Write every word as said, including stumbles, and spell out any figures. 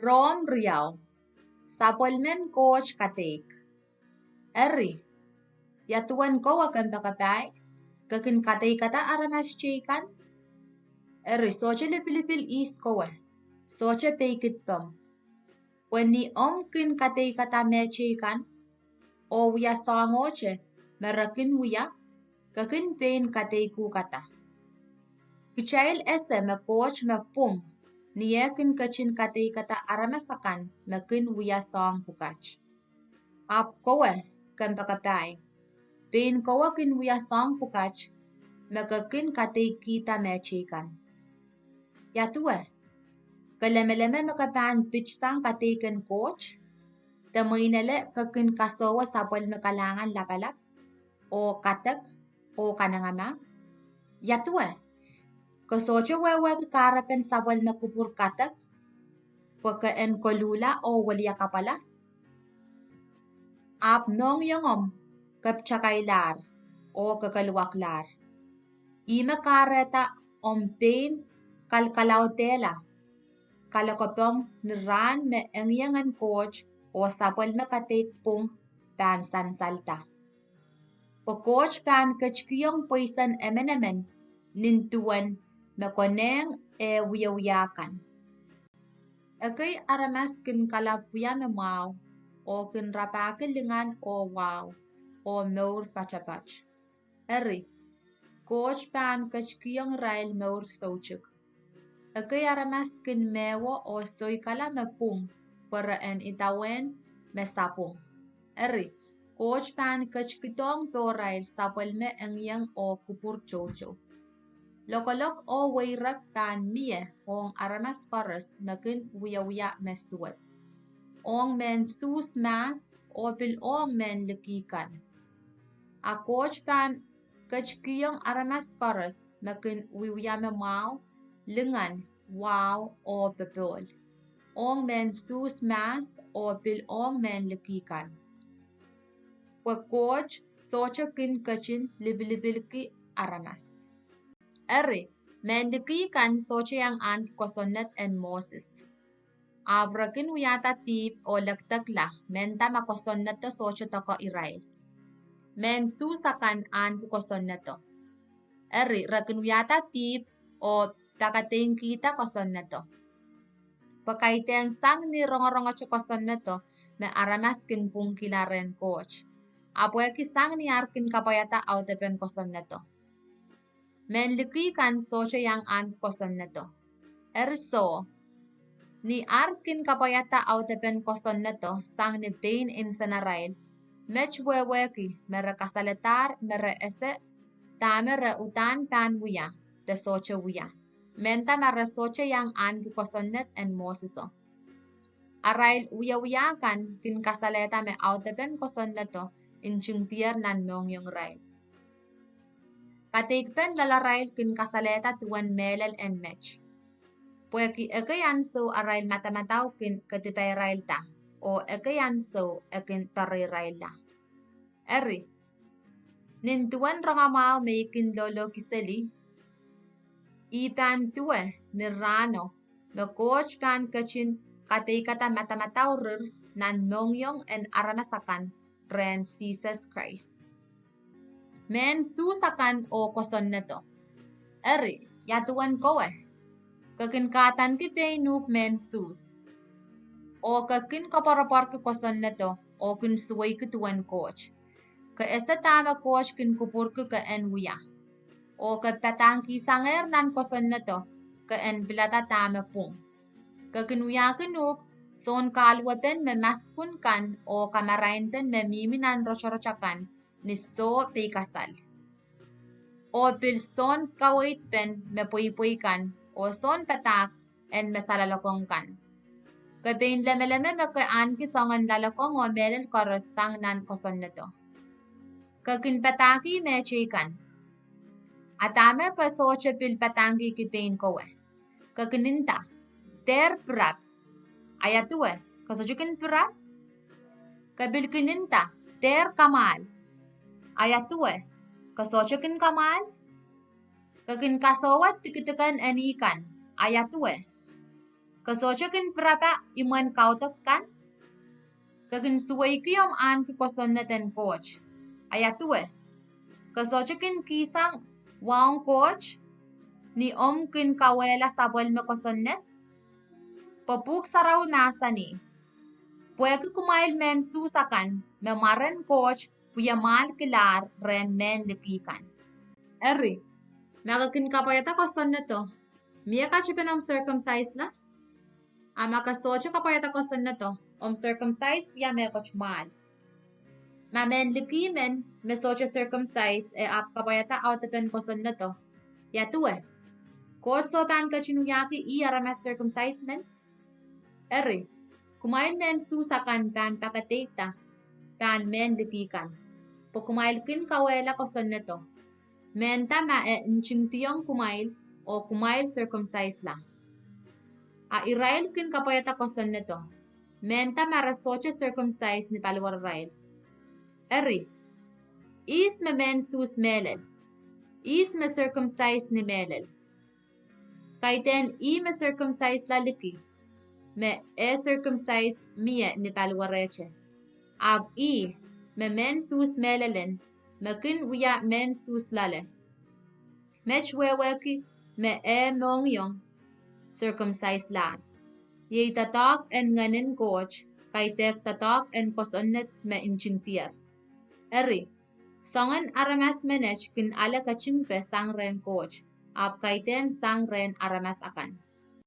Rom riau. Sapwellimen Koht kadeik. Eri, ia duwen kowe, kempoakepahi, ke kin kadeikada aramas teikan? Eri, sohte lipilipil ihs kowe, sohte peikid pom. Pwe ni omw kin kadeikada me teikan, oh wia soahng ohte me re kin wia, ke kin pein kadeikukada. Kitail ese me Koht me pwung, ni eh kin ketin kadeikada aramas akan me kin wia soahng pwukat. Ahpw kowe, kempoakepahi, pein kowe kin wia soahng pwukat, me ke kin kadeikihda me teikan. Ia duwe, ke lemeleme me ke pahn pitsang kadeik en Koht, de mwein ele ke kin kasohwe sapwellime kalahngan lapalap, oh kadek, oh kanengamah? Ia duwe, ke sohte wehwehki kahrepen sapwellime kupwur kadek, pwe ke en koluhla oh weliakapwala? Ahpw mohngiongomw keptakailahr oh kekeluwaklahr. Ihme kahrehda omw pein kalkalaudehla kalokolopomw ni rahn me engieng en Koht oh sapwellime kadeik pwung pahn sansalda. Pwe Koht pahn ketikihong pweisen emenemen nin duwen me konehng eh wiewia kan. Ekei aramas kin kalap wia me mwahu, oh kin rapahki lingan oh wahu, oh mour poatopoat. Eri, Koht pahn ketikihong irail mour soutuk. Ekei aramas kin mehwo oh soikala me pwung, pwe re en idawehn me sapwung. Eri, Koht pahn ketikidohng pohrail sapwellime engieng oh kupwur toutou. Lokolok oh weirek pahn mie ong aramas koaros me kin wiewia me suwed, ong mehn Suhs mahs, oh pil ong mehn liki kan. A Koht pahn ketikihong aramas koaros me kin wiewia me mwahu, lingan, wahu, oh popohl, ong mehn Suhs mahs, oh pil ong mehn liki kan. Pwe Koht sohte kin ketin lipilipilki aramas. Eri, mehn liki kan sohte iang ahneki kosonned en Moses. Ahpw re kin wiahda dihp oh lekdekla, mehnda ma kosonnedo sohte doake irail. Mehn Suhs akan ahneki kosonnedo. Eri, re kin wiahda dihp oh pakadeingkihda kosonnedo. Pwe kaidehn sang ni rongorongohte kosonnedo me aramas kin pwungkihla rehn Koht. Ahpw pwehki sang ni ar kin kapwaiada audepen kosonnedo. Mehn liki kan sohte iang ahneki kosonnedo. Eri soh, ni ar kin kapwaiada audepen kosonnedo sang ni pein nsenarail, met wehwehki me re kasalehdahr me re ese dahme re uhdahn pahn wia, de sohte wia, mehnda ma re sohte iang ahneki kosonned en Moseso. Arail wiewia kan kin kasalehda me audepen kosonnedo ntingdier nan mohngiongirail. Kadeikpen loalarail kin kasalehda duwen mehlel en met. Pwehki ekei ansou arail madamadau kin kedipairailda, oh ekei ansou e kin doareirailla. Eri, nin duwen rongamwahu me I kin lolohki seli, I pahn duwe ni rahno me Koht pahn ketin kadeikada madamadau rir nan mohngiong en aramas akan rehn Sises Krais. Mehn Suhs akan oh kosonnedo. Eri, ia duwen kowe? Ke kin kahdaneki pein uhk mehn Suhs, oh ke kin koapworopworki kosonnedo oh kin suweiki duwen Koht. Ke ese dahme Koht kin kupwurki ke en wia, oh ke padahngkihsangehr nan kosonnedo ke en pilada dahme pwung. Ke kin wiahkin uhk soun kahluwepen me maskun kan oh kamarainpen me mihmi nan rotorot akan ni soh peikasal, oh pil soun kaweidpen me pweipwei kan, oh soun padahk en me salalokohng kan. Ke pein lemeleme me ke ahneki soangen loalokong oh mehlel koaros sang nan kosonnedo. Ke kin padahkih mehteikan. A dahme ke sohte pil padahngkihki pein kowe? Ke kin nda, dehr pirap. A ia duwe, ke sohte kin pirap? Ke pil kin nda, dehr kamwahl. A ia duwe, ke sohte kin kamwahl? Ke kin kasohwa dikediken eni kan. A ia duwe? Ke sohte kin pirapa imwen kaudok kan? Ke kin suweiki omw ahneki kosonned en Koht. A ia duwe? Ke sohte kin kihsang wahu en Koht ni omw kin kauwehla sapwellime kosonned? Pwe Pwuhk Sarawi mahsanih: Pwehki kumwail mehn Suhs akan, me mwaren Koht wiemwahlkilahr rehn mehn liki kan. Eri, ma ke kin kapwaiada kosonnedo, mie katepen omw circumcisela? A ma ke sohte kapwaiada kosonnedo, omw circumcise wia mehkot mwahl. Ma mehn liki men me sohte circumcise e ahpw kapwaiada audepen kosonnedo, ia duwe? Koht soh pahn ketin wiahki ih aramas circumcise men? Eri, kumwail mehn Suhs akan pahn pakadeikada pahn mehn liki kan, pwe kumwail kin kauwehla kosonnedo, mehnda ma e ntingdiong kumwail oh kumwail circumcisela. A irail kin kapwaiada kosonnedo, mehnda ma re sohte circumcise ni paliwararail. Eri, ihs me mehn Suhs mehlel? Ihs me circumcise ni mehlel? Kaidehn ih me circumcisela liki, me e circumcise mie ni paliwarehte. Ahpw ih me mehn Suhs mehlel en, me kin wia mehn Suhs loale, met wehwehki me e mohngiong, circumciselahn. Iei doadoahk en Ngehn en Koht, kaidehk doadoahk en kosonned me ntingdier. Eri, soangen aramas menet kin ale ketingpe sang rehn Koht, ahpw kaidehn sang rehn aramas akan.